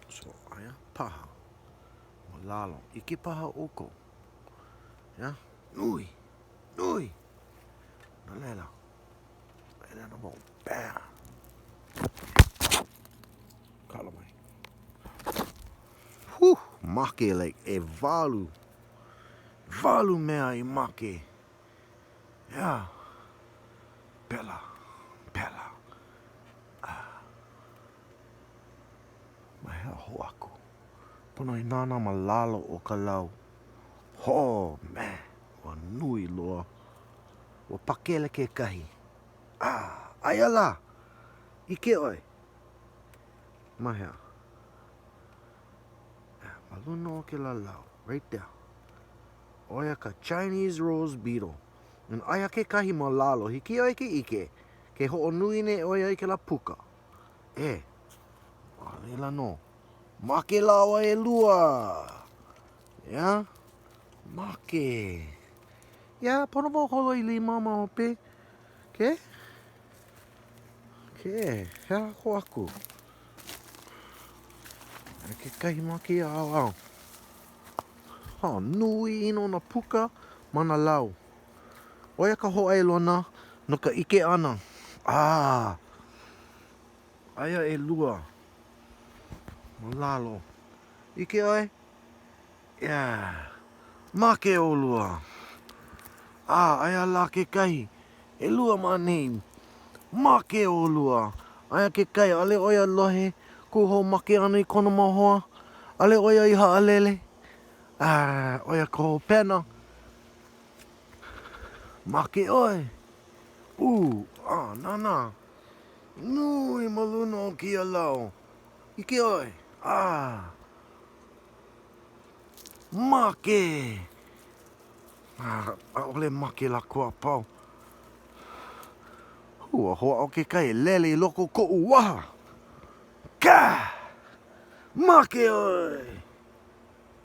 So, aia paha ma lalo. ʻIke paha ʻoukou. Yeah? Nui! Nui! No laila, laila nō wau. Bam! Kala mai. Whew! Make like ʻewalu. ʻEwalu mea i make. Yeah. Pela. Pela. Ah. Ma hea hou aku? Pono e nānā ma lalo o ka lau. Oh, man, ua nui loa. Ua pakele kekahi. Ah, aia lā! ʻIke ʻoe. Ma hea? Ma luna o kēlā lau, right there. ʻO ia ka Chinese Rose Beetle. And aia kekahi ma lalo, hiki iā ʻoe ke ʻike, ke hoʻonui nei ʻo ia i kēlā puka. E, ma laila nō. Make lāua ʻelua. Yeah? Make. Yeah, pono wau holo i lima ma hope. Okay? Okay, he aha ko aku? Aia kekahi ma kēia ʻaoʻao. Ha, nui ʻino nā puka ma nā lau. ʻO ia ka hōʻailona no ka ʻike ʻana. Ah, aia ʻelua ma lalo. ʻIke ʻoe? Yeah. Make ʻolua. Ah, aia lā kekahi. ʻElua ma ʻaneʻi. Make ʻolua. Aia kekahi, ʻaʻole ʻo ia lohe kuʻu hoʻomake ʻana i kona mau hoa. ʻAʻole ʻo ia i haʻalele. Ah, ʻo ia ka hopena. Make ʻoe. Ū, ah, nānā. Nui ma luna o kēia lau. ʻIke ʻoe? Ah. Make! Ah, ʻaʻole make lākou a pau. Ua hoʻāʻo kekahi e lele i loko o koʻu waha. Kā! Make ʻoe!